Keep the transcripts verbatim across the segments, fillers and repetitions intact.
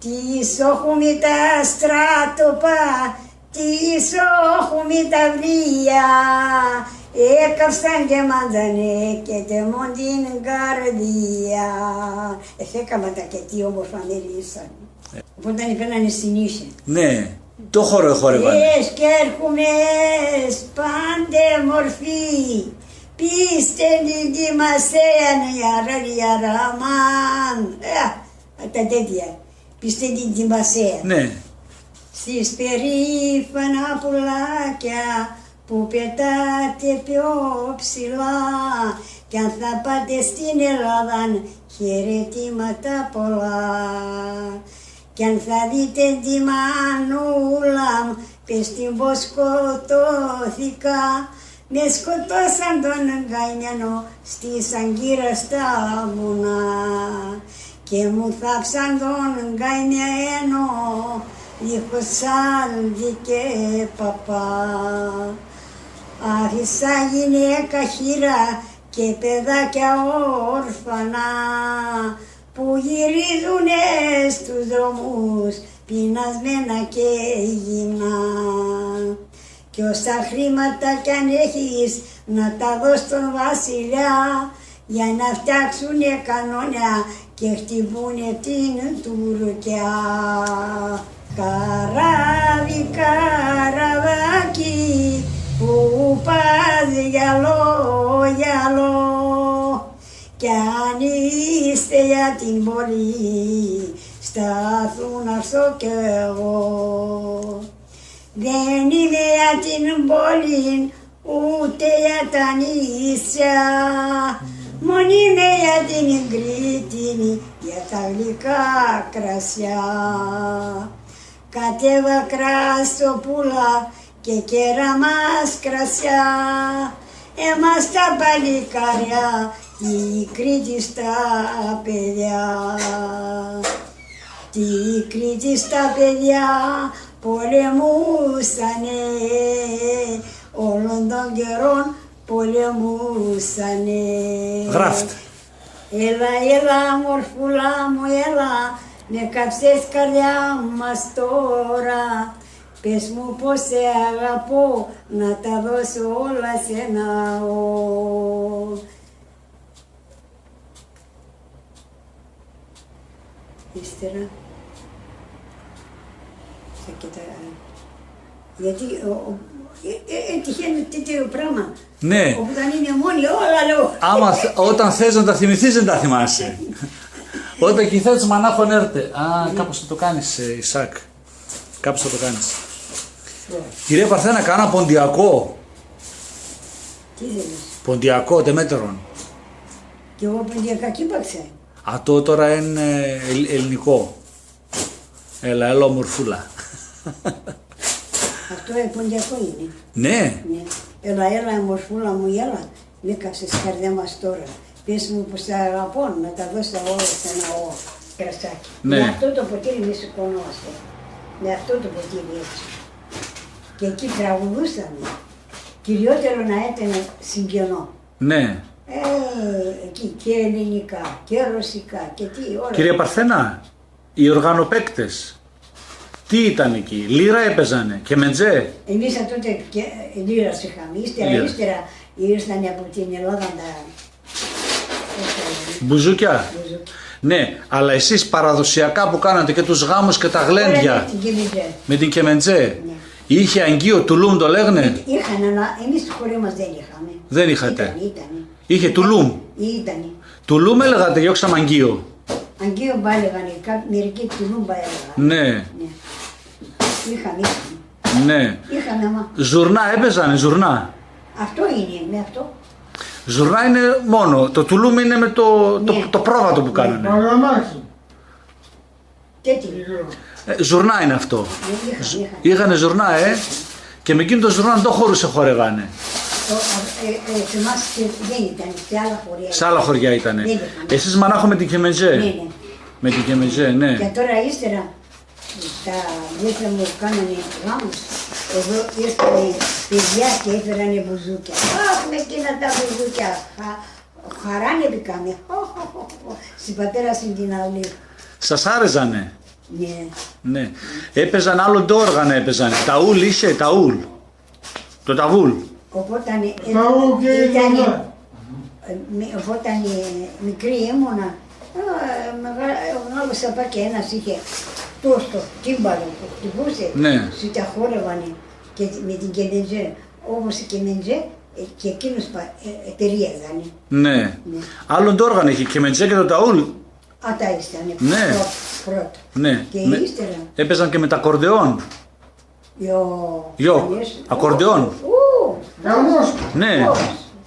Τ' ίσο χούμι τα στράτοπα, τ' ίσο χούμι τα βρία, έκαψαν και μάντζανε και τ' εμόν την καρδία. Εθέκαμαν τα και τι όμορφα μέλια ήσαν. Οπότε επέρνανε συνέχεια. Ναι, το χώρο εχόρευαν. Ες κι έρχουμες πάντε μορφή, πίστε την τη μασέαν, γιαρά, γιαρά, μαν. Ε, τα τέτοια. Πίστε την τη μασέαν. Ναι. Στ' περήφανα πουλάκια που πετάτε πιο ψηλά, κι αν θα πάτε στην Ελλάδαν, χαιρετήματα πολλά. Κι αν θα δείτε τη μανούλα μ', πες την πως σκοτώθηκα. Με σκοτώσαν τον καημένο στ' Άγκυρα στα βουνά. Και μου θάψαν τον καημένο δίχως άδη και παπά. Άφησα γυναίκα χείρα και παιδάκια όρφανα, που γυρίζουνε στους δρόμους πεινασμένα και υγιεινά. Κι όσα χρήματα κι αν έχεις, να τα δώσ' στον βασιλιά, για να φτιάξουνε κανόνια και χτυπούνε την Τουρκιά. Καράβι, καραβάκι, που πας γυαλό, γυαλό, κι αν είσαι για την πόλη, σταθού να έρθω κι εγώ. Δεν είμαι για την πόλη, ούτε για τα νησιά. Μόνον είμαι για την Κρήτη, για τα γλυκά κρασιά. Κατέβα κρασόπουλα και καίρα μας κρασιά. Εμάς τα παλικάρια, τη Κρήτη στα παιδιά. Τη Κρήτη στα παιδιά πολεμούσανε. Όλον τον καιρόν πολεμούσανε. Γράφτ'. Έλα, έλα, μορφούλα μου, έλα, μ' έκαψες καρδιά μας τώρα. Πες μου πως σε αγαπώ, να τα δώσω όλα σ' ένα, ω. Ύστερα, θα κοιτά-, γιατί, ο, ο, ε, ε, ε, τυχαίνει τέτοιο πράγμα. Ναι. Όπου δεν είναι μόνοι, όλα λέω. Άμα θ-, όταν θες να τα θυμηθείς, δεν τα θυμάσαι. Όταν κι θες, μανάχον έρτε. Α, κάπως θα το κάνεις, ε, Ισάκ. Κάπως θα το κάνεις. Ωραία. Κυρία Παρθένα, κάνα ποντιακό. Τι θέλεις; Ποντιακό, τεμέτερον. Κι εγώ ποντιακά κοίταξα. Ατό τώρα είναι, ε, ελ-, ελληνικό. Έλα, έλα, μορφούλα. Αυτό, ε, ποντιακό είναι. Ναι. Ναι. Έλα, έλα, μορφούλα μου, έλα. Μ' έκαψες καρδιά μας τώρα. Πες μου που σ' αγαπώ, να τα δώσω όλα σ' ένα, ω. Κρασάκι. Ναι. Με αυτό το ποτήρι μη σηκωνόμαστε. Με αυτό το ποτήρι έτσι. Και εκεί τραγουδούσαμε. Κυριότερο να ήταν συγγενό. Ναι. Ε, εκεί και ελληνικά και ρωσικά και τι, όλα. Κυρία Παρθένα, οι οργανοπαίκτες, τι ήταν εκεί, λύρα έπαιζανε, κεμεντζέ; Εμείς τότε και λύρας είχαμε. Ύστερα, λύρας. Ύστερα ήρθανε από την Ελλάδα τα, πώς τα λένε; Μπουζούκια. Μπουζούκια. Ναι, αλλά εσείς παραδοσιακά που κάνατε και τους γάμους και τα γλέντια. Όλα με την κεμεντζέ. Με την κεμεντζέ. Ναι. Είχε αγκείο, τουλούμ το λέγ'νε; Είχαν, αλλά εμείς στο χωριό μας δεν είχαμε. Δεν είχατε. Ήτανε, ήτανε. Είχε τουλούμ. Ήτανε. Τουλούμ έλεγατε, γιόξαμ' αγκείο. Αγκείον πα έλεγαν, κα-, μερικοί τουλούμ πα έλεγαν. Ναι. Ναι. Είχαμε, είχαμε. Ναι. Είχαμε, άμα. Ζουρνά έπαιζανε, ζουρνά; Αυτό είναι, με αυτό. Ζουρνά είναι μόνο. Το τουλούμ είναι με το, το, ναι, το πρόβατο που, ναι, κάνανε. Παγαμάχι. Τέτοιο. Ε, ζουρνά είναι αυτό. Ναι, είχαμε, είχαμε. Είχανε ζουρνά, ε. Και με εκείνο το ζουρνά ντο χώρουνε χορεύανε; Ο, ε, ε, σε εμάς και δεν ήταν, σε άλλα χωριά. Σε άλλα χωριά ήτανε. Δεν είχαμε. Εσείς μανάχον με την κεμεντζέ. Ναι, ναι. Με την κεμεντζέ, ναι. Και τώρα ύστερα, τα αδέρφια μου κάνανε γάμους, εδώ ήρθανε παιδιά και έφερανε μπουζούκια. Αχ, με εκείνα τα μπουζούκια, χα-, χαράν εμπήκαμε. Χω, χω, χω, χω. Σην πατέρα σην την αυλή. Σας άρεζανε; Ναι. Ναι. Έπαιζαν άλλο ντο όργανα, έπαιζαν. Ταούλ είσαι, ταούλ. Το ταβούλ. Οπότε, ε, Ταούλ και ήτανε, γυναίκα. Ε, με-, όταν, ε, μικρή ήμουνα, ε, μεγά-, ε, μεγάλωσα πα και ένας είχε τόστο, τύμπανο που χτυπούσε, Ναι. Σου τα χόρευανε και με την κεμεντζέ, όπως η κεμεντζέ, ε, και εκείνος πα-, ε, ε, ταιριάζανε. Ναι. Ναι. Άλλο ντο όργανο είχε, κεμεντζέ και το ταούλ. Ατά ήτανε Ναι. πρώτο, πρώτο. Ναι. Και Με-, ύστερα έπαιζαν και με τα ακορντεόν. Γιο. Γιο. Καλές. Ακορντεόν. Ου, ου. Γαμός. Ναι. Πώς.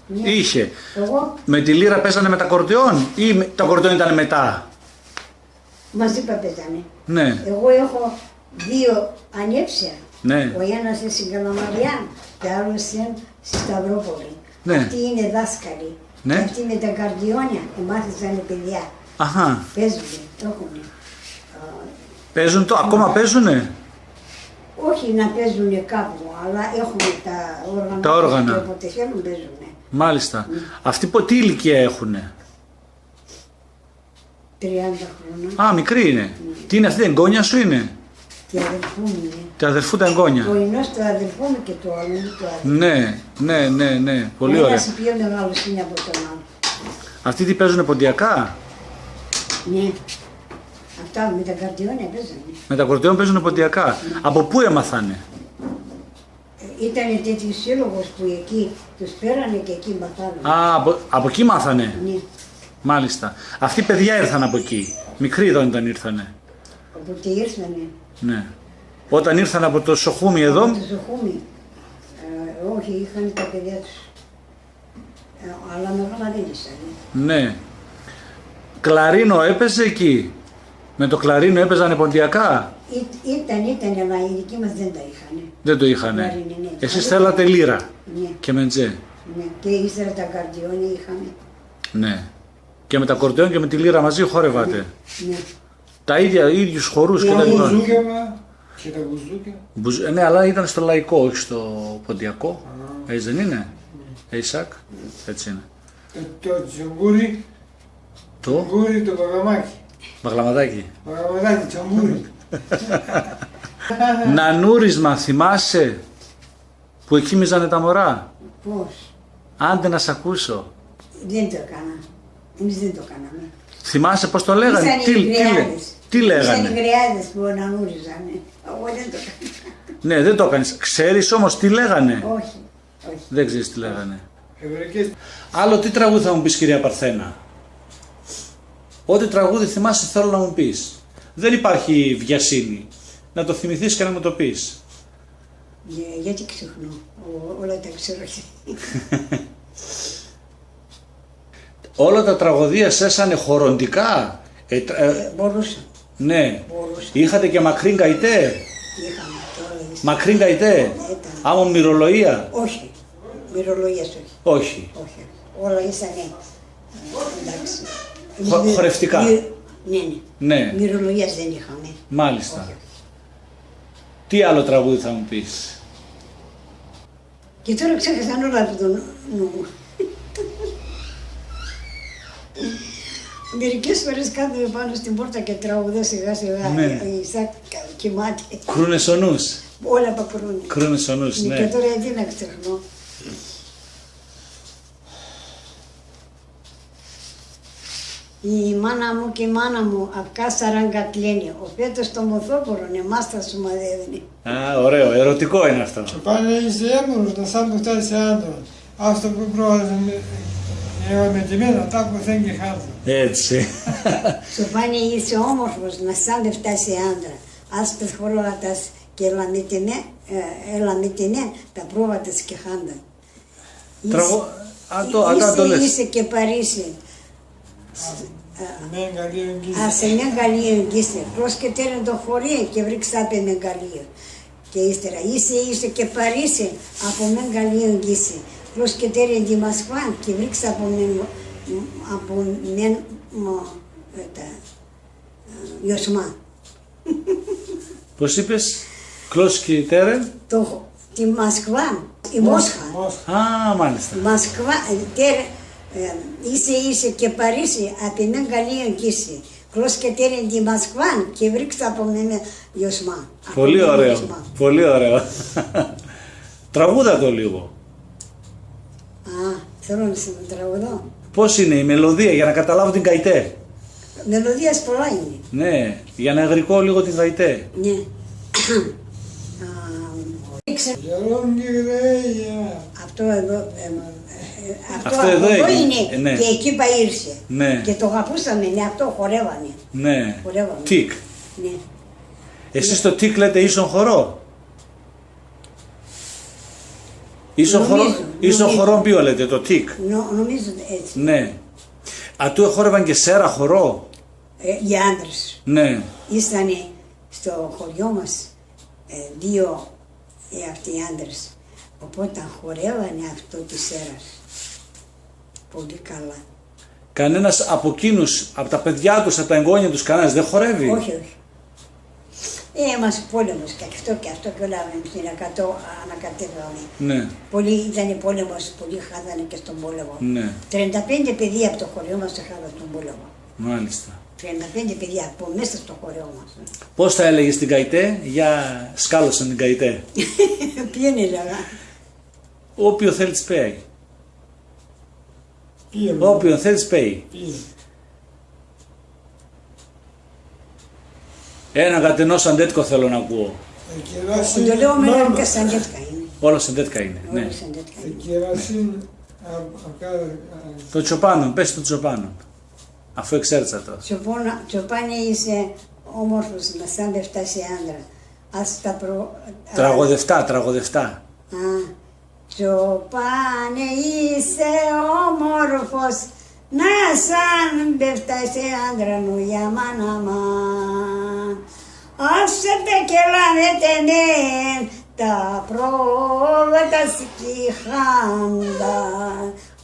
Ναι. Είχε. Εγώ. Με τη λύρα παίζανε με τα ακορντεόν ή με-, το ακορντεόν ήταν μετά; Μαζί πα παίζανε. Ναι. Εγώ έχω δύο ανεύσια. Ναι. Ο ένας είναι στην Καλαμαριά και ο άλλος είναι στη Σταυρόπολη. Ναι. Αυτοί είναι δάσκαλοι. Ναι. Και αυτοί με τα ακορντεόνια εμάθησαν οι παιδιά. Αχά. Παίζουνε, το έχουνε. Παίζουν το, ακόμα παίζουνε; Όχι να παίζουνε κάπου, αλλά έχουνε τα όργανα. Τα όργανα. Και όποτε θέλουν παίζουνε. Μάλιστα. Ναι. Αυτοί πο-, τι ηλικία έχουνε; Τριάντα χρόνια. Α, μικρή είναι. Ναι. Τι είναι αυτή, εγγόνια σου είναι; Τη αδελφού μου είναι. Τη αδελφού τα εγγόνια. Το ενός του αδελφού μου και το άλλο του αδελφού. Ναι, ναι, ναι, ναι. Πολύ Ένας ωραία. Πιο μεγάλος είναι από τον άλλο. Αυτοί τι παίζουνε, ποντιακά; Ναι. Αυτά με τα ακορντεόνια παίζανε. Με τα ακορντεόν παίζουνε ποντιακά. Ναι. Από πού έμαθανε; Ήτανε τέτοιος σύλλογος που εκεί τους παίρανε και εκεί μαθάνανε. Α, από, από εκεί μάθανε. Ναι. Μάλιστα. Αυτοί παιδιά ήρθαν από εκεί. Μικροί εδώ ήταν ήρθανε. Οπότε ήρθανε. Ναι. Όταν ήρθαν από το Σουχούμι εδώ. Από το Σουχούμι. Ε, όχι, είχαν τα παιδιά τους. Ε, αλλά μεγάλα δεν ήσανε. Ναι. Κλαρίνο έπαιζε εκεί; Με το κλαρίνο έπαιζανε ποντιακά; Ήτ-, ήταν, ήταν, αλλά οι δικοί μας δεν τα είχανε. Δεν το είχανε. Κλαρίνο, ναι. Εσείς θέλατε λύρα. Ναι. Κεμεντζέ. Ναι. Και ύστερα τα ακορντεόνια είχαμε. Ναι. Και με τα ακορντεόν και με τη λύρα μαζί χόρευατε. Ναι. Ναι. Τα ίδια, ίδιους χορούς και τα λοιπά. Και τα μπουζούκια. Και τα μπουζούκια. Μπουζ-, ε, ναι, αλλά ήταν στο λαϊκό, όχι στο ποντιακό. Α. Έτσι δεν είναι; Ναι. Ε, Ισακ, έτσι είναι. Ε, το τσιμπούρι. Το? Τσιμπούρι, το παγαμάκι. Παγλαμαδάκι. Παγλαμαδάκι, τσιμπούρι. Νανούρισμα, θυμάσαι; Που εκοίμιζανε τα μωρά. Πώς; Άντε να σ' ακούσω. Δεν το έκανα. Εμείς δεν το κάναμε. Θυμάσαι πώς το λέγανε; Ήσαν οι Τι, τι λέ-, γραιάδες. Τι λέγανε; Ήσαν οι γραιάδες που νανούριζανε. Εγώ δεν το έκανα. Ναι, δεν το έκανες. Ξέρεις όμως τι λέγανε; Όχι, όχι. Δεν ξέρεις τι λέγανε. Άλλο τι τραγούδι θα μου πεις, κυρία Παρθένα; Ό,τι τραγούδι θυμάσαι, θέλω να μου πεις. Δεν υπάρχει βιασύνη. Να το θυμηθείς και να μου το πεις. Ε, γιατί ξεχνώ; Ό-, όλα τα ξέρω. Όλα τα τραγωδία σ' έσανε χοροντικά; Ε, τρα-, ε, Ε, μπορούσα. Ναι. Μπορούσα. Είχατε και μακρύν καητέ; Είχαμε, τώρα ίσως. Μακρύν καητέ; Ήταν. Άμον μυρολογία; Όχι. Μυρολογίας όχι. Όχι. Όχι. Όλα ήσανε, ε, εντάξει. Χο-, Μυ-, χορευτικά. Μυ-, ναι, ναι. Ναι. Μυρολογίας δεν είχαμε. Μάλιστα. Όχι, όχι. Τι άλλο τραγούδι θα μου πεις; Και τώρα ξέχασα όλα από το νου-, νου μου. Μερικές φορές κάθομαι πάνω στην πόρτα και τραγουδώ σιγά σιγά, Ναι. ε, ε, σαν κα-, κοιμάται. Κρούνες ο νους. Όλα πα κρούνε. Κρούνες ο νους, Ναι, ναι. Και τώρα γιατί να ξεχνώ. Η μάνα μου και η μάνα μου, απκά σαράντα κλένε. Ο Πέτρος το μοθόπορον, εμάς θα σουμαδεύουνε. Α, ωραίο, ερωτικό είναι αυτό. Σοπάνε είσαι έμορφος, να σ' αν που φτάσεις σε άντρα. Ας το που πρόβατες με, εγώ με τη μένα, τα που θέλει και χάρτα. Έτσι. Σοπάνε είσαι όμορφος, να σ' αν που φτάσεις σε άντρα. Ας το χρώα τας και ελαμετεμέ-, ε, ελαμετεμέ, τα πρόβατα και χάντα. Τραγω-, Είσαι, α, το, α, το, το είσαι, λες. Είσαι και παρ' είσαι. Ας, α, με γαλλίον γκίσε. Ας με γαλλίον γκίσε. Κλώς και τέρεν το χωρί και ευρήκ'ς απ' με γαλλίον. Και ύστερα, είσαι, είσαι και παρ' είσαι, απ' με γαλλίον γκίσε. Κλώς και τέρεν τη Μασκβάν και ευρήκ'ς απ' με, απ' με, μ-, ε, τα, Γιωσμά. Πώς είπες; Κλώσκι τέρεν; Το, τη Μασκβά, η Μόσχα. Μόσχα. Α, μάλιστα. Μασκβά, ε, τέρεν, ε, είσαι, είσαι και παρ' είσαι, απ' με γαλλίον γκίσε. Κλώσκεται τη Μοσκβάν και ευρήκ' σ' από μέ με γιωσμά. Πολύ από μέ με ωραίο. Γιωσμά. Πολύ ωραίο. Τραγούδα το λίγο. Α, θέλω να σε τραγουδώ. Πώς είναι η μελωδία, για να καταλάβω την Καϊτέ; Μελωδίας πολλά είναι. Ναι, για να εγρικώ λίγο την Καϊτέ. Ναι. Α, ήξε- Γερόν Κυρέγια. Αυτό εδώ, ε, ε, αυτό, αυτό εδώ από εδώ είναι, είναι, ε, ναι. Και εκεί πα ήρθε. Ναι. Και το αγαπούσαμε, με αυτό χορεύαμε. Ναι. Χορεύαμε. Τικ. Ναι. Εσείς το τικ λέτε ίσον χορό; Ίσον χορό, νομίζω, ίσον νομίζω. Χορό ποίον λέτε, το τικ; Νο-, νομίζω έτσι. Ναι. Ατού εχόρευαν και σέρα χορό; Ε, οι άντρες. Ναι. Ήσανε στο χωριό μας, ε, δύο, ε, αυτοί οι άντρες. Οπότε χορεύανε αυτό τη σέρα. Πολύ καλά. Κανένας από εκείνους, από τα παιδιά τους, από τα εγγόνια τους, κανένας δεν χορεύει; Όχι, όχι. Ε, μας πόλεμος και αυτό και αυτό και όλα με την εκατό ανακατεύαμε. Ναι. Πολλοί ήτανε πόλεμος, πολλοί χάθανε και στον πόλεμο. Ναι. Τριάντα πέντε παιδιά από το χωριό μας εχάθαν στον πόλεμο. Μάλιστα. Τριάντα πέντε παιδιά από μέσα στο χωριό μας. Πώς θα έλεγες την Καϊτέ; Για σκάλωσον την Καϊτέ. Ποίον έλεγα; Όποιο θέλεις παίει. Ποίον; Όποιο θέλεις παίει. Ποίον; Έναν Καϊτανόν σαντέτκο θέλω να ακούω. Εκεράσι, το λέω με μάμα. Έναν και σαντέτκα είναι. Όλα σαντέτκα είναι, ναι. Όλα σαντέτκα είναι. Εκεράσι, α, α, κα-, α, το Τσοπάνον, πες το Τσοπάνον. Αφού εξέρτσα το. Τσοπώνα-, Τσοπάνε είσαι, όμορφος, να σ' αν πέφτ' σε άντρα. Ας τα προ-, α, τραγωδευτά, τραγωδευτά. Α, Τσοπάνε είσαι, όμορφος, να σ' αν πέφτ' σε άντραν, ου γιαμάν, αμάν. Ας σε πεκελάμε τ' εμέν, τα πρόβατα σκύχαντα.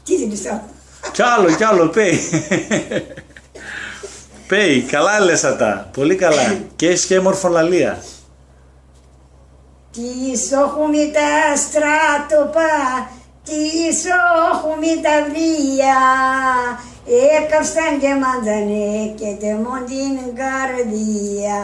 Τι δεν ξέρω. Κι άλλο, κι άλλο, παίει. Παίει, καλά λες ατά, πολύ καλά. Και έχεις και έμορφον λαλία. Τ' ίσον εχούμε τα στράτοπα, τ' ίσον εχούμε τα βία, έκαψαν και εμάντανε και τ' εμόν την καρδία.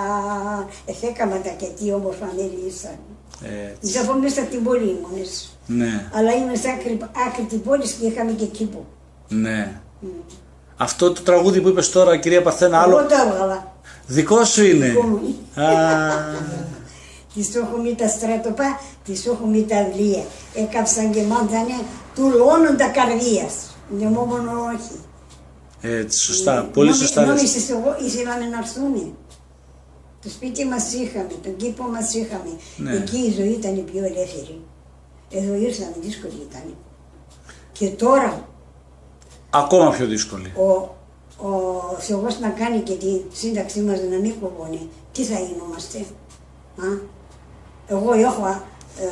Εφέκαμε τα και τι όμορφα μέρη ήσαν. Ε, ίσον εμείς απ' την πόλην ήμονες. Ναι. Αλλά ήμασταν άκρη, άκρη τη πόλης και είχαμε και κήπο. Ναι. Μμμ. Αυτό το τραγούδι που είπες τώρα, κυρία Παρθένα, άλλο. Εγώ το έβγαλα. Δικό σου είναι; Δικό μου είναι. Α. Τ' ίσον εχούμε τα στράτοπα, τ' ίσον εχούμε τα αυλία. Έκαψαν και εμάντανε, τουλώνουν τα καρδίας. Ναι, μόνον όχι. Έτσι, σωστά. Ε, πολύ νόμι-, σωστά λες. Νόμιζες εγώ, ήθελαμε να έρθουμε. Το σπίτι μας είχαμε, τον κήπο μας είχαμε. Ναι. Εκεί η ζωή ήταν η πιο ελεύθερη. Εδώ ήρθαμε, δύσκολη ήταν. Και τώρα ακόμα πιο δύσκολη. Ο, ο Θεός να κάνει και τη σύνταξή μας να μην κοβώνει, τι θα γινόμαστε; Α; Εγώ έχω, ε,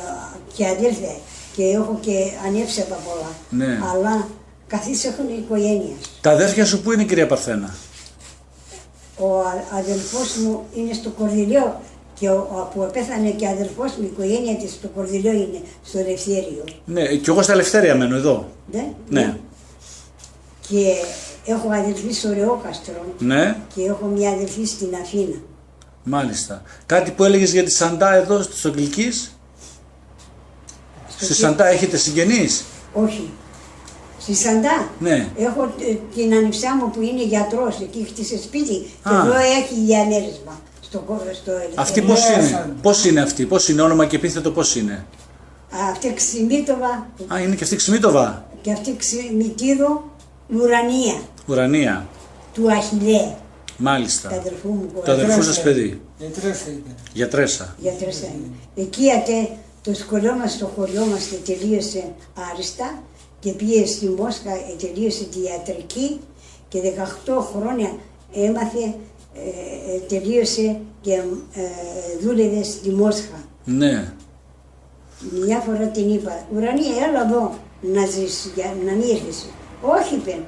και αδέλφια και έχω και ανέψεπα πολλά. Ναι. Αλλά καθείς έχουνε η οικογένεια. Τα αδέρφια σου πού είναι, κυρία Παρθένα; Ο α-, αδελφός μου είναι στο Κορδελιό και ο, ο, που επέθανε και ο αδελφός μου, η οικογένεια της στο Κορδελιό είναι, στο Ελευθέριο. Ναι, κι εγώ στα Ελευθέρια μένω, εδώ. Ναι, ναι. Ναι. Και έχω αδελφή στο Ρεόκαστρο. Ναι. Και έχω μια αδελφή στην Αθήνα. Μάλιστα. Κάτι που έλεγες για τη Σαντά εδώ, στο Κιλκής; Στη Σαντά έχετε συγγενείς; Όχι. Στη Σαντά; Ναι. Έχω, ε, την ανιψιά μου που είναι γιατρός, εκεί χτίσε σπίτι και, α, εδώ έχει διαμέρισμα. Στο κο-, στο Ελευθερία. Αυτή πώς είναι; Πώς είναι αυτή; Πώς είναι; Όνομα και επίθετο πώς είναι; Α, αυτή Ξημίτοβα. Α, είναι και αυτή Ξημίτοβα; Και αυτή Ξημιτίδο, Ουρανία. Ουρανία. Του Αχιλλέα. Μάλιστα. Του αδελφού μου, του αδελφού σας παιδί. Γιατρέσα ήταν. Γιατρέσα. Γιατρέσα είναι. Εκεί ατέ το σχολείο μας, στο χωριό μας, και τελείωσε άριστα και πήγε στη Μόσχα, ε, τελείωσε τη ιατρική και δεκαοκτώ χρόνια έμαθε, ε, ε, τελείωσε και, ε, δούλευε στη Μόσχα. Ναι. Μια φορά την είπα: «Ουρανία, έλα εδώ να ζήσεις, για να μην έρχεσαι». «Όχι», είπε.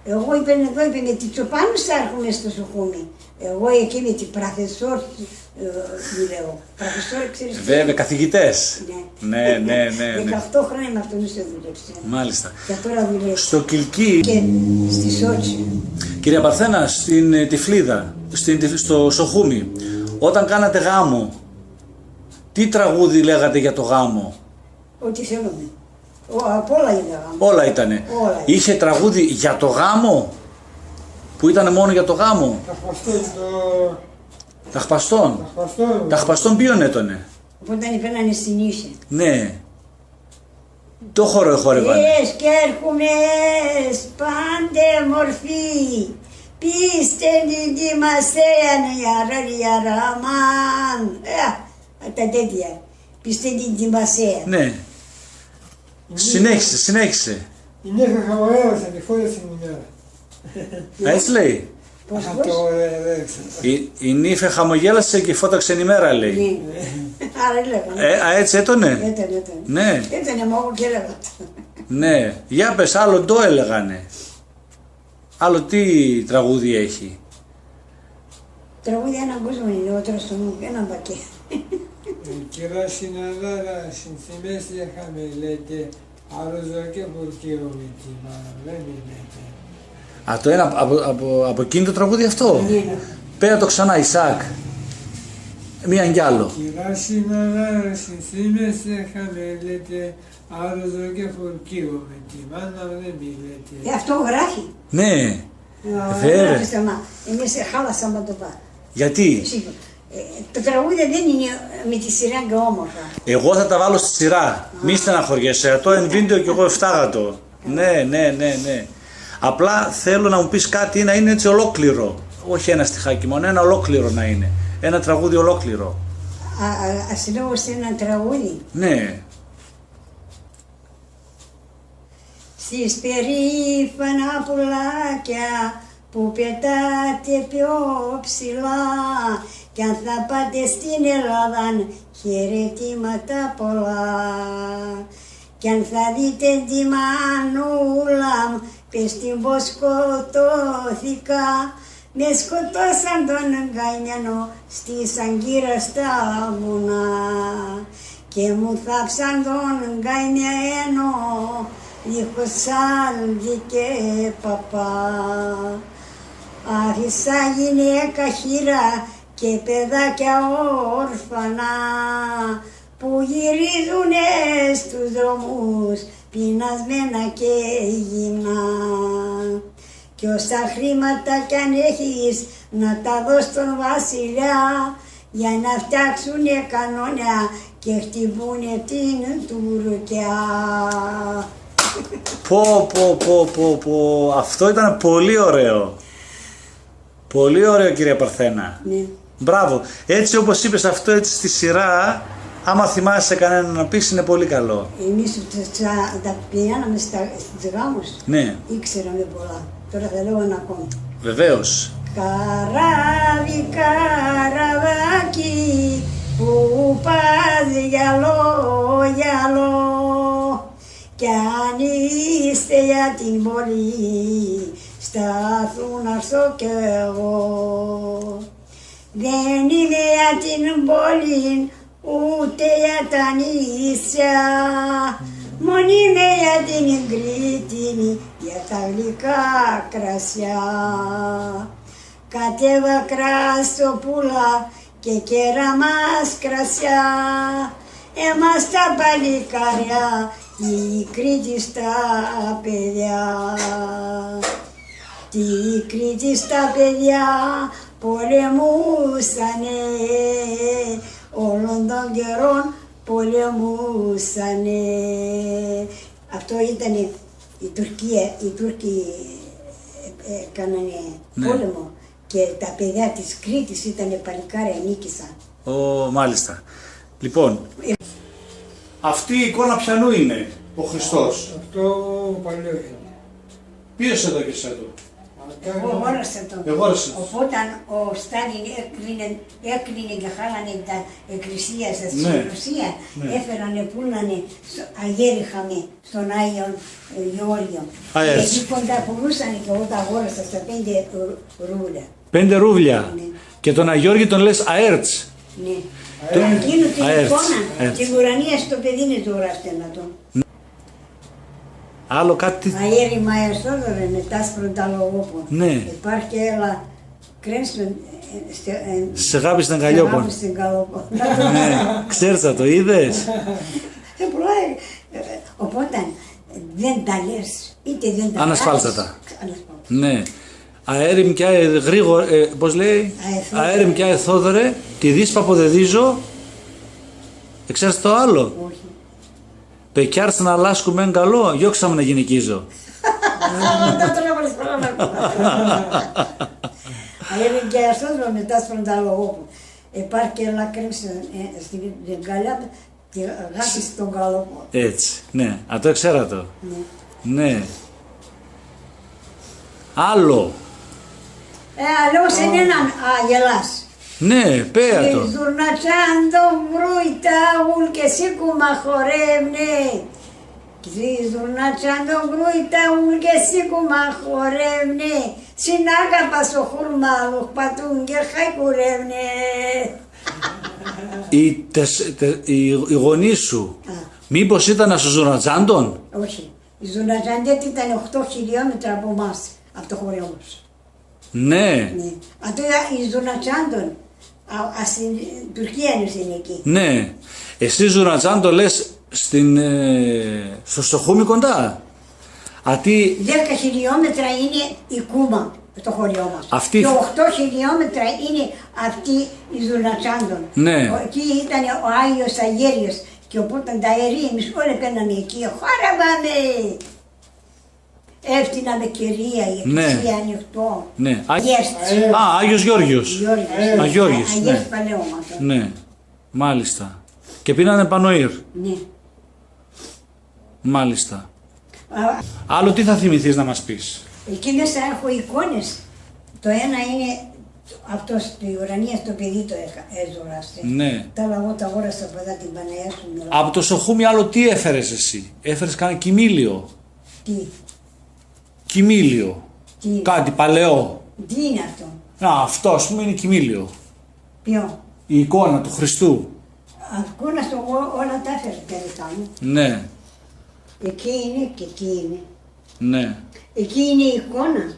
Εγώ, είπεν, εδώ, είπεν, με τη Τσοπάνου σ' έρχουμαι στο Σουχούμι. Εγώ εκεί με τη Πραθεσόρ, ε, δουλεύω. Πραθεσόρ, ξέρεις τι είναι; Βέβαια, καθηγητές. Ναι. Ναι, ναι, ναι, ναι. Δεκαοκτώ χρόνια με αυτόν σε δούλεψε. Μάλιστα. Και τώρα δουλεύει. Στο Κιλκί. Και στη Σότσι. Κυρία Παρθένα, στην, ε, Τυφλίδα, στην, Τυφ- στο Σουχούμι, όταν κάνατε γάμο, τι τραγούδι λέγατε για το γάμο; Ό,τι θέλουμε. Απ' όλα είναι γάμο. Όλα ήτανε. Όλα είναι. Είχε τραγούδι για το γάμο, που ήτανε μόνο για το γάμο; Ταχπαστόν, το Ταχπαστόν. Ταχπαστόν. Ταχπαστόν ποίον έτονε; Όταν επέρνανε στι νύχε. Ναι. Το χώρο εχόρευανε. Εσ' κι έρχουμες πάντε μορφή, πίστε την τη μας έαν, γιαράρ' γιαράμαν. Ε, τα τέτοια. Πίστε την τη μας έαν. Ναι. Συνέχισε, συνέχισε. Η νύφη χαμογέλασε τη φώτισε την ημέρα. Α, έτσι λέει. Πώς, πώς; Η, η νύφη χαμογέλασε και φώταξε η μέρα, λέει. Ναι. Άρα λέγανε. Ε, α, έτσι έτονε; Έτονε, έτονε. Ναι. Έτονε, μα εγώ και έλεγα. Ναι. Για πες, άλλο ντο έλεγανε; Άλλο τι τραγούδι έχει; Τραγούδια έναν κόσμον είναι, ο τρος του έναν πακέ. Ε, κυρά Σιναδάρα, συνθήμες έχαμε, λέτε, αρρούζω και χορκίγουμαι, τη μάνα μ' δεν μη λέτε. Α, το ένα από, από, από εκείνο το τραγούδι αυτό; Ναι, ναι. Πέτα το ξανά, Ισακ. Μίαν κι άλλο. Κυρά Σιναδάρα, συνθήμες έχαμε, λέτε, αρρούζω και χορκίγουμαι, τη μάνα μ' δεν μη λέτε. Ε, αυτό γράφει. Ναι. Ω, βέβαια. Γράφει, σταμά. Εμείς εχάλασαμε το πα- Γιατί; Εσύ, ε, τα τραγούδια δεν είναι με τη σειρά και όμορφα. Εγώ θα τα βάλω στη σειρά. Α. Μη στεναχωριέσαι. Ατό έν βίντεο κι εγώ ευτάγα το. Καλά. Ναι, ναι, ναι, ναι. Απλά θέλω να μου πεις κάτι να είναι έτσι ολόκληρο. Όχι ένα στιχάκι μόνο, ένα ολόκληρο να είναι. Ένα τραγούδι ολόκληρο. Α, α, ας λέω σε ένα τραγούδι. Ναι. Σεις περήφανα πουλάκια που πετάτε πιο ψηλά, κι αν θα πάτε στην Ελλάδαν, χαιρετήματα πολλά. Κι αν θα δείτε τη μανούλα μ', πες την πως σκοτώθηκα, με σκοτώσαν τον καημένο ση Σαγκύρα στα βουνά. Και μου θάψαν τον καημένο, δίχως άντρη και παπά. Άφησα γυναίκα χείρα και παιδάκια όρφανα, που γυρίζουνε στους δρόμους πεινασμένα και γυμνά. Κι όσα χρήματα κι αν έχεις, να τα δώσ' τον βασιλιά, για να φτιάξουνε κανόνια και χτυπούνε την Τουρκιά. Πω, πω, πω, πω, πω. Αυτό ήταν πολύ ωραίο. Πολύ ωραίο, κυρία Παρθένα. Ναι. Μπράβο. Έτσι όπως είπες αυτό, έτσι στη σειρά, άμα θυμάσαι κανέναν να πεις, είναι πολύ καλό. Εμείς τα, τα, τα πηγαίναμε στα, στους γάμους. Ναι. Ήξεραμε πολλά. Τώρα θα λέω ένα ακόμα. Βεβαίως. Καράβι, καραβάκι, που πας γυαλό, γυαλό. Κι αν είσαι για την πόλη, σταθού να έρθω κι εγώ. Δεν είμαι για την πόλη, ούτε για τα νησιά. Μόνον είμαι για την Κρήτη, για τα γλυκά κρασιά. Κατέβα κρασοπούλα και κέρα μας κρασιά. Εμάς τα παλικάρια, τη Κρήτη στα παιδιά. Τη Κρήτη στα παιδιά πολεμούσανε, όλον τον καιρόν πολεμούσανε. Αυτό ήτανε η Τουρκία, οι Τούρκοι, ε, ε, κάνανε, ναι, πόλεμο. Και τα παιδιά της Κρήτης ήτανε παλικάρια, νίκησαν. Ω, μάλιστα. Λοιπόν, ε, αυτή η εικόνα ποιανού είναι, ο Χριστός; Αυτό παλιό είναι. Ποίος έδωκες ατο; Εγώ αγόρασα το. Εγόρασες. Οπότε ο Στάλιν έκλεινε, έκλεινε και χάλανε τα εκκλησία σας, ναι, στη Ρωσία. Ναι. Έφερανε, πούλανε στο Αγέρ είχαμε, στον Άγιο, ε, Γεώργιο. ΑΕΡΤΣ. Και εκεί κοντά πουλούσανε και εγώ τα αγόρασα στα πέντε ρου-, ρούβλια. Πέντε ρούβλια. Ναι. Και τον Αγιώργη τον λες ΑΕΡΤΣ. Ναι. Το εκείνο την ΑΕΡΤΣ, εικόνα, ΑΕܪτς. Την ουρανία στο παιδί είναι τώρα στενατό. Άλλο κάτι. Αέρι Μάια Σόδωρε, με τ' άσπρον τ' άλογο πον. Ναι. Επάρκ' και έλα, κρέμ' σ' με, ε, στε-, ε, σ' εγάπη σ' τ' αγκαλιόπον. Σ' εγάπη σ' τ' αγκαλιόπον. Ναι, ξέρεις θα το, είδες. Ε, πολλά, ε, ε, οπότε, δεν τα λες, είτε δεν τα... Ανασφάλτατα. Κάνεις, ανασφάλτατα. Ναι. Αέρι μ' κι αε-, γρήγορα, ε, πώς λέει; Αε Θόδωρε. Αέρι μ' κι αε Θόδωρε, τη δίσπα ποδεδίζω. Εξέρτς το άλλο. Όχι. Πεκιάρτς να λάσκουμ' έν' καλό, γιώξα μ' να γυναικίζω. Όταν τον έβαλες παρά να ακούω. Αέρι μ' κι αε Θόδωρε, με τ' άσπρον τ' άλογο πον. Επάρκ' και λάκρυμς, ε, στην, στην αγκαλιά, και αγάπη σ' τ' αγκαλιόπον. Έτσι, ναι. Α, το εξέρα το. Ναι. Ναι. Άλλο. Ε, άλλο σ' έναν, α, γελάς. Ναι, πέει ατο. Σ' ζουρνατσάν' το γκρούι τ' αούλ' κι εσύ κουμαχορεύνε. Σ' ζουρνατσάν' το γκρούι τ' αούλ' κι εσύ κουμαχορεύνε. Σ' ίνακα πα σο χουρμάλουχ' πατούν και χαϊκουρεύνε. Οι τεσ-, τε-, οι, οι γονείς σου, α, μήπως ήτανε ας Ζουρνατσάντον; Όχι. Η Ζουρνατσάντ' ήτανε οχτώ χιλιόμετρα από εμάς, από το χωριό μας. Ναι. Ναι. Ατό η Ζουρνατσάντον, α, ας στην Τουρκία είναι εκεί. Ναι. Εσύ Ζουρνατσάντον λες στην, ε, στο Σοχούμι κοντά; Ατί... Δέκα χιλιόμετρα είναι η Κούμα, το χωριό μας. Αυτή... Και οχτώ χιλιόμετρα είναι αυτή η Ζουρνατσάντον. Ναι. Ο, εκεί ήτανε ο Άγιος Αγέριος. Και οπότε τα αέρι εμείς όλα παίρναμε εκεί. Χόρευαμε. Ευτείναμε κερία, η... Ναι. Εκκλησία ανοιχτό. Ναι. Α, Αγίας... Α, Άγιος Γιώργιος. Γιώργιος. Αγιώργης, ναι. Αγίας Παλαιώματος. Ναι. Μάλιστα. Και πίνανε Πανοήρ. Ναι. Μάλιστα. Α. Άλλο τι θα θυμηθείς να μας πεις; Εκεί μέσα έχω εικόνες. Το ένα είναι αυτό, στη ουρανία, στο παιδί το έχα-, έζωγα, ας. Ναι. Τ' άλλα εγώ τα αγόρασα από εδώ, την Παναγία σου μιλάω. Από το Σοχούμι άλλο τι έφερες εσύ; Έφερες κάνα κοιμήλιο; Τι; Κοιμήλιο. Τι; Κάτι παλαιό. Τι είναι αυτό; Α, αυτό ας πούμε είναι κοιμήλιο. Ποιο; Η εικόνα του Χριστού. Εικόνας εγώ όλα τα έφερα, τα δικά μου. Ναι. Εκεί είναι και εκεί είναι. Ναι. Εκεί είναι η εικόνα.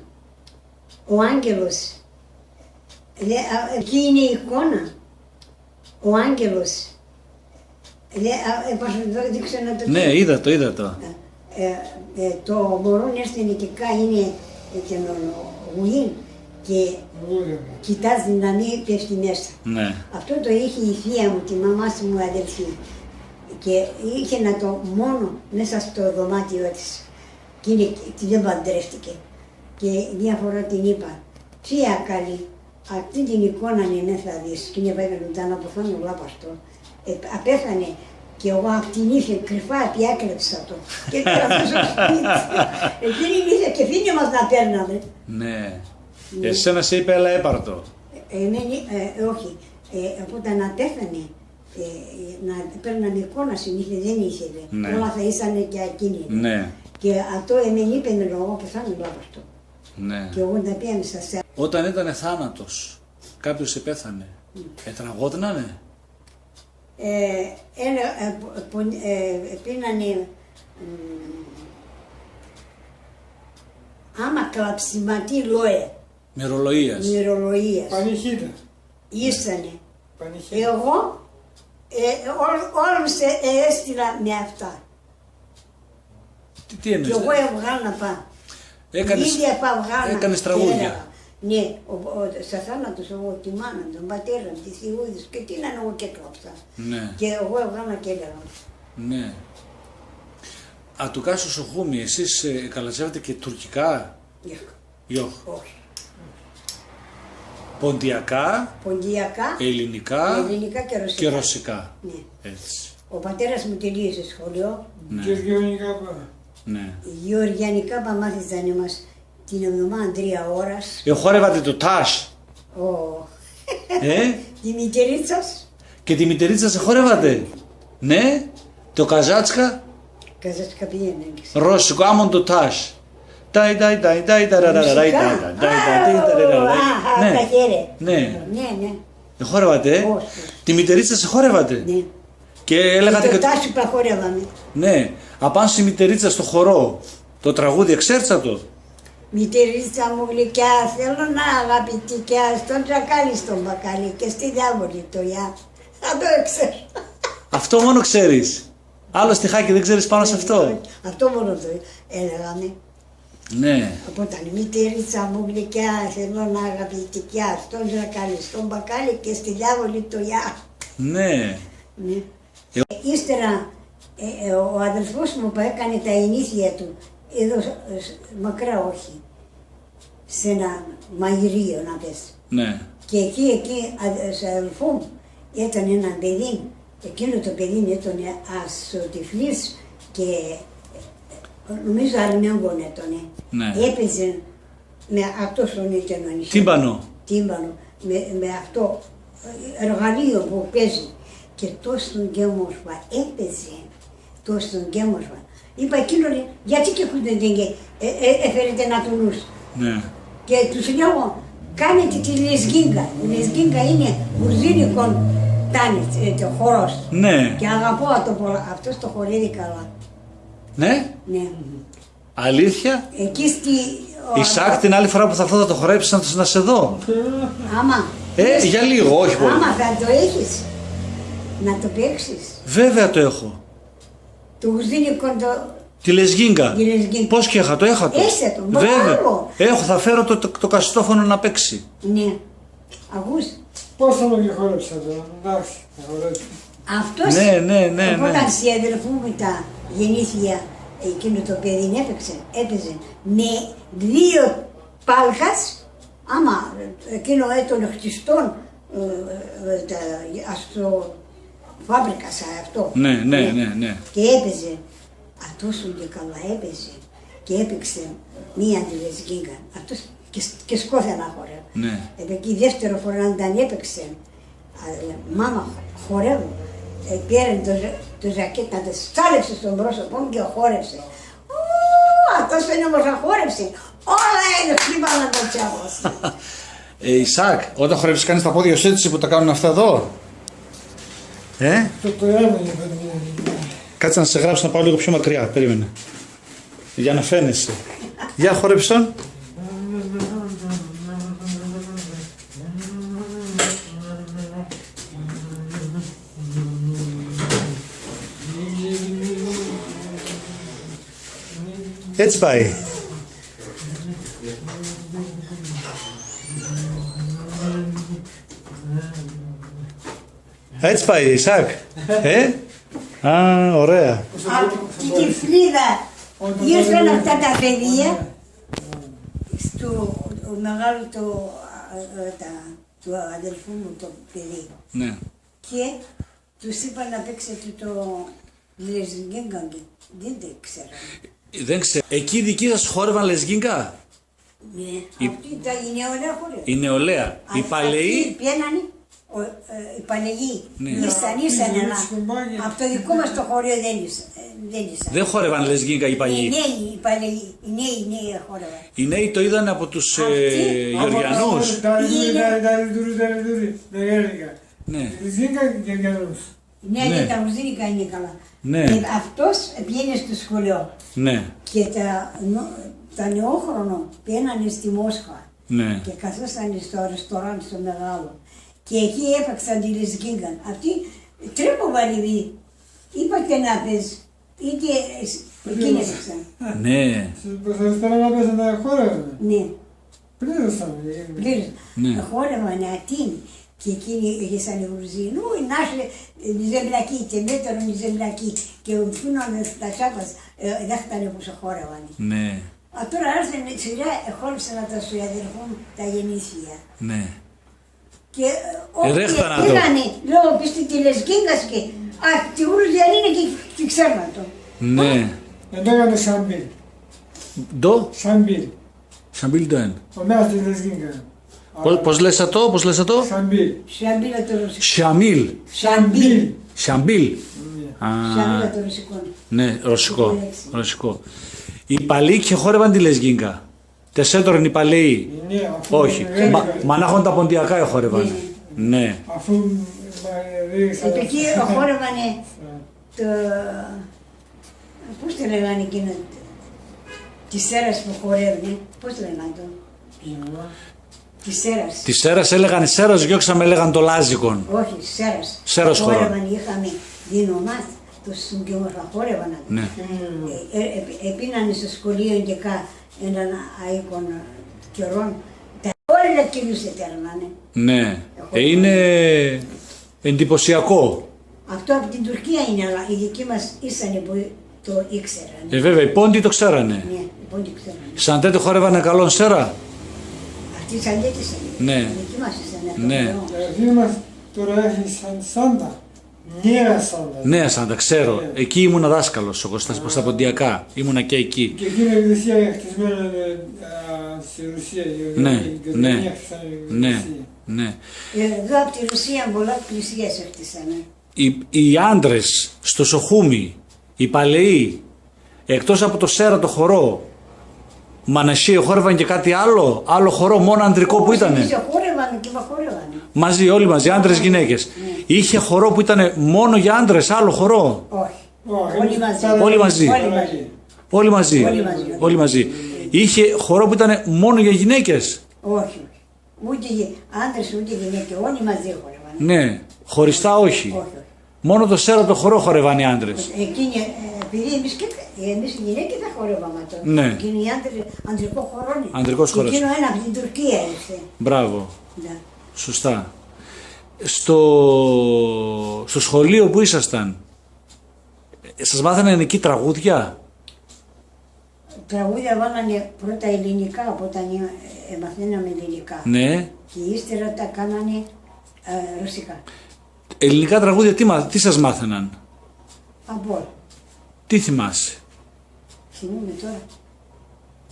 Ο άγγελος. Λέ-, α, εκεί είναι η εικόνα. Ο άγγελος. Λέ-, α, ε, πώς να το δείξω, να το... Ναι, είδα το, είδα το. Ε, ε, το μωρόν έρθεν και κα-, είναι, ε, και νο-, νο-, γουλήν και... Γουλήν. Κοιτάζει να μη πέφτει μέσα. Ναι. Αυτό το είχε η θεία μου, τη μαμάς μου αδελφή. Και είχε να το μόνο μέσα στο δωμάτιό της. Και είναι, και δεν παντρεύτηκε. Και μια φορά την είπα: «Θεία καλή, αυτή την εικόνα εμέ θα δεις». Και είναι, βέβαια, ζωντανά, που θα είναι ο λάπας το. Ε, απέθανε και εγώ απ' την ύφη κρυφά διέκλεψα το. Και τώρα αυτό στο σπίτι. Εκείνη η ύφη και φύνε μας να παίρναμε. Ναι. Ναι. Εσένα σε είπε, «Έλα, έπαρ' το». Ε, εμέν', ε, ε, όχι. Ε, όταν απέθανε, ε, να παίρναμε εικόνα, συνήθως δεν ήθελε. Ναι. Όλα θα ήσανε και εκείνη. Ναι. Και αυτό εμέν' είπεν, με, «Λόγο και θα είναι λάπας το». Ναι. Και εγώ τα πήγαμε στα σέρ. Όταν ήτανε θάνατος, κάποιος επέθανε, μμ, ετραγώδνανε; Ε, έλα, ε, πο-, πον-, ε, πίνανε, μ, άμα κλαψιματί λόε. Μυρολογίας. Μυρολογίας. Πανηχίδα. Ήσανε. Πανηχίδα. Εγώ, ε, όλ-, όλους, ε, έστειλα με αυτά. Τι, τι εννοείς; Κι εγώ έβγαλα πα. Έκανες, η ίδια πα έβγαλα. Έκανες και τραγούδια. Έλεγα. Ναι, ο, ο, σε θάνατος εγώ, τη μάνα μου, τον πατέρα μου, τη θειούδη σ', και τίναν, εγώ και έκλαψα. Ναι. Και εγώ έβγαλα και έλεγα. Ναι. Ατούκα σο Σοχούμι, εσείς, ε, εκαλατσεύετε και τουρκικά; Γιώχ. Γιώχ. Όχι. Ποντιακά, ποντιακά, ελληνικά, ελληνικά και ρωσικά. Και ρωσικά. Ναι. Έτσι. Ο πατέρας μου τελείωσε σχολείο. Ναι. Γεωργιανικά πα. Ναι. Γεωργιανικά πα μάθητσανε μας. Την εβδομάδαν τρία ώρας. Εχόρευατε το τάς; Ω. Ε; Τη μητερίτσα σ'. Και τη μητερίτσα σ' εχόρευατε; Ναι. Το καζάτσκα; Καζάτσκα ποίν έν'; Ρώσικο, άμον το τάς. Τάι, τάι, τάι, τάι, ταραραραραι, τάι, τάι, τάι, τάι, ταραραραραι. Μουσικά; Α, ναι. Αχ, τα χέρια. Ναι. Ναι, ναι. Εχόρευατε, ε; Ω, ω. Τη μητερίτσα σ' εχόρευατε; Ναι. Και έλεγατε και το τάς πα χορεύαμε. Ναι. Απάν' ση μητερίτσα σ' το χορό, το τραγούδι εξέρτς ατο; Μητερίτσα μου γλυκιά, θέλω να αγαπητικιά, στον Ζακάλι, στον Μπακάλι και στη Διάβολη το Γεια. Ατό έξερα. Αυτό μόνο ξέρεις; Άλλο στιχάκι δεν ξέρεις πάνω σ' αυτό; Ε, αυτό μόνο το έλεγαμε. Ναι. Οπότε, «Μητερίτσα μου γλυκιά, θέλω να αγαπητικιά, στον Ζακάλι, στον Μπακάλι και στη Διάβολη το Γεια». Ναι. Ναι. Ε, ύστερα, ε, ε, ο αδελφός μου που έκανε τα γεννήθλια του, εδώ, ε, σ-, μακρά όχι, σε ένα μαγειρίο, να πες. Ναι. Και εκεί, εκεί, α, σε αδελφό μου, ήταν ένα παιδί, εκείνο το παιδί ήταν ασωτυφλής και, ε, νομίζω αρμέγγον έτονε. Ναι. Έπαιζε με αυτό σον έτονο νησί. Τύμπανο. Τύμπανο. Με, με αυτό, ε, εργαλείο που παίζει. Και τόσον και όμορφα έπαιζε. Τόσον και όμορφα. Είπα εκείνον, «Γιατί και χούντεν και, ε, ε, έφερετε να τουνούς». Ναι. Και τους λέω, «Κάνετε τη λεζγκίνκα». Η λεζγκίνκα είναι γουρζίνικον τάνιτς, ε, το χορός. Ναι. Και αγαπώ ατο πολλά. Αυτός το χορεύει καλά. Ναι. Ναι. Αλήθεια; Εκεί στη, ο Ισάκ, την άλλη φορά που θα έρθω θα το χορέψεις να, να σε δω. Άμα. Ε, για λίγο, όχι πολύ. Άμα θα το έχεις, να το παίξεις. Βέβαια το έχω. Το γουρζίνικον το... Τη λεζγκίνκα. Τη λεζγκίνκα. Πώς και έχ' ατο, έχ' ατο. Έχ' ατο, βέβαια. Μπράβο. Έχω, θα φέρω το, το, το κασιτόφωνο να παίξει. Ναι. Ακούς; Πώς θα με και χορέψα τώρα, εντάξει, θα χορέψω. Αυτός, ναι, ναι, ναι, ναι, όταν σε αδελφό μου τα γεννήθλια, εκείνο το παιδίν έπαιξε, έπαιζε με δύο πάλκας, άμα εκείνο έτον χτιστόν, ε, ε, τα, ας το φάμπρικα σα αυτό. Ναι, ναι, ναι, ναι. Και έπαιζε. Ατόσον και καλά έπαιζε. Και έπαιξε μία τη λεζγκίνκα. Ατός και σ-, και σκώθεν να χορεύ'. Ναι. Επεκεί δεύτερο φοράν όταν έπαιξε, α, ε, «Μάμα, χορεύω». Ε, πήρεν το ζα-, το ζακέτ' ατεν, σάλεψε σον πρόσωπον και εχόρεψε. Ου, ατός φαίνεται πως εχόρεψε. Όλα είναι χτύπαλα τα τσάπας. Ε, Ισάκ, όταν χορεύεις, κάνεις τα πόδια σου έτσι που τα κάνουν αυτά εδώ; Ε; Το, το έμεινε, παιδιά. Κάτσε να σε γράψω, να πάω λίγο πιο μακριά. Περίμενε. Για να φαίνεσαι. Για χόρεψον. Έτσι πάει. Έτσι πάει, Ισάκ. Ε; Α, ωραία. Απ' την Κηφλίδα ήρθαν αυτά τα παιδία στο, ο μεγάλο το, ε, τα, του αδελφού μου το παιδί. Ναι. Και τους είπαν να παίξετε το λεζγκίνκα και δεν το ξέραν. Δεν ξέ-, εκεί οι δικοί σας χόρευαν λεζγκίνκα; Ναι, η, αυτή ήταν η νεολαία χορεύει. Η νεολαία. Η, α-, παλαιοί. Αυτοί πηγαίνανε, ο, ε, οι παλαιοί. Ναι. Ήσαν, ήσαν, αλλά από το δικό μας το χωριό δεν ήσαν, ε, δεν ήσαν. Δεν χόρευαν λεζγκίνκα οι παλαιοί. Οι νέοι, οι παλαιοί, οι νέοι, οι νέοι χόρευαν. Οι νέοι το είδανε από τους, ε, Γεωργιανούς. Αυτοί. Ναι. Λεζγκίνκα και Γεωργιανούς. Ναι, ναι, τα γουρζίνικα είναι καλά. Ναι. Ε, αυτός πήγαινε στο σχολείο. Ναι. Και τα, νο-, τα νεόχρονα πηγαίνανε στη Μόσχα. Ναι. Και καθόσανε στο ρεστοράν στο μεγάλο. Και εκεί έπαιξαν τη λεζγκίνκα. Αυτοί τρέπονταν οι, είπα και να πες, είτε εκείνοι έπαιξαν. Ναι. Πώς θα ήθελα να πες να χόρευε. Ναι. Πλήρωσαν, ε. Πλήρωσαν. Ναι. Χόρευαν ατείν'. Και εκείνοι έχεσαν γουρζίνικα, «Ου, να σε, ε, η ζεμπλακή, και μέτερον η ζεμπλακή». Και ο πούνον τα τσάπας, ε, δέχτανε που σε χόρευαν. Ναι. Α, τώρα ήρθεν η σειρά, εχόρεψαν ατά σο αδελφόν τα γεννήθλια. Ναι. Και, ε, ε, ogni anno. Επήγανε, λέω, «Πεις τη λεζγκίνκα σ' και, α, τη γουρζίνικα είναι και, και ξέραν το». Ναι. Επήγανε σαμπίλ. Ντο; Σαμπίλ. Σαμπίλ το έν. Ο μέσος της Λεσκίνκα. Πώς, πώς λες ατό, πώς λες ατό; Σαμπίλ. Σαμπίλ ατο ρωσικό. Σαμίλ. Σαμπίλ. Σαμπίλ. Ναι. Α. Σαμπίλ ατο ρωσικό. Ναι, ρωσικό. Ρωσικό. Ρωσικό. Οι παλαιοί 'κ' εχόρευαν τη Λεσκίνκα; Τες έτορεν οι παλαιοί; Ναι, αφού... Όχι. Μα, μανάχον τα ποντιακά εχόρευαν. Ναι. Ναι. Αφού, μα, ε, δεν... Εκεί εχόρευανε το, πώς το λέγανε εκείνο, τη Σέρας που χορεύουνε, πώς το λέγανε το; Ποιο; Τη Σέρας. Τη Σέρας έλεγαν, Σέρας, γιώξαμε, έλεγαν το Λάζικον. Όχι, Σέρας. Σέρας χορό. Χόρευαν, είχαμε δίνομας, το σουγκιόμορφα χόρευαν. Ναι. Ε, ε, ε, επείνανε στο σχολείο και κα-, έναν αΐκον, ε, καιρόν, τα όλα κυλούσε τέρνανε. Ναι. Ε, είναι εντυπωσιακό. Αυτό από την Τουρκία είναι, αλλά οι δικοί μας ήσανε που το ήξεραν. Ε, βέβαια, οι Πόντιοι το ξέρανε. Ναι, οι Πόντιοι ξέρανε. Σαντέτ εχόρευανε καλόν Σέρα; Αυτοί Σαντέτ ήσανε. Ναι. Οι δικοί μας ήσανε από το... Ναι. Χωρό. Ε, φίλοι μας, τώρα έχει Σαν-, Σάντα. Νέα Σάντα. Νέα Σάντα, ξέρω. Ναι. Εκεί ήμουνα δάσκαλος εγώ, στα, στα ποντιακά. Ήμουνα και εκεί. Και εκείνο η Ρωσία χτισμένο, ε, α, στη Ρωσία, η... Ναι, η Γερμανία, ναι, χτίσανε η... Ναι, Ρωσία. Ναι. Εδώ από τη Ρωσία πολλά πλησίες χτίσανε. Οι, οι άντρες στο Σοχούμι, οι παλαιοί, εκτός από το Σέρα το χορό, μανασί εχόρευαν και κάτι άλλο, άλλο χορό, μόνο ανδρικό που ήτανε; Εμείς εχόρευαμε και μαχόρευαμε. Μαζί, όλοι μαζί, άντρες, γυναίκες. Ναι. Είχε χορό που ήτανε μόνο για άντρες, άλλο χορό; Όχι. Όλοι μαζί. Όλοι μαζί. Όλοι μαζί. Όλοι μαζί. Όλοι μαζί. Είχε χορό που ήτανε μόνο για γυναίκες; Όχι, όχι. Ούτε γυ-, άντρες, ούτε γυναίκες, όλοι μαζί χορεύανε. Ναι, χωριστά όχι. Όχι, όχι. Μόνο το Σέρα το χορό χορεύαν οι άντρες. Εκείνοι, ε, επειδή εμείς και, εμείς οι γυναίκες δεν χορεύαμε αυτό. Ναι. Εκείνοι οι άντρες, ανδρικό χορό είναι. Ανδρικός χορός. Εκείνο ένα από την Τουρκία ήρθε. Μπράβο. Ναι. Σωστά. Στο, στο σχολείο που ήσασταν, ε, σας μάθανε εκεί τραγούδια; Τραγούδια βάλανε πρώτα ελληνικά, από όταν, ε, ε, μαθαίναμε ελληνικά. Ναι. Και ύστερα τα κάνανε, ε, ρωσικά. Ελληνικά τραγούδια τι, μα-, τι σας μάθαιναν; Από όλα. Τι θυμάσαι; Θυμούμαι τώρα.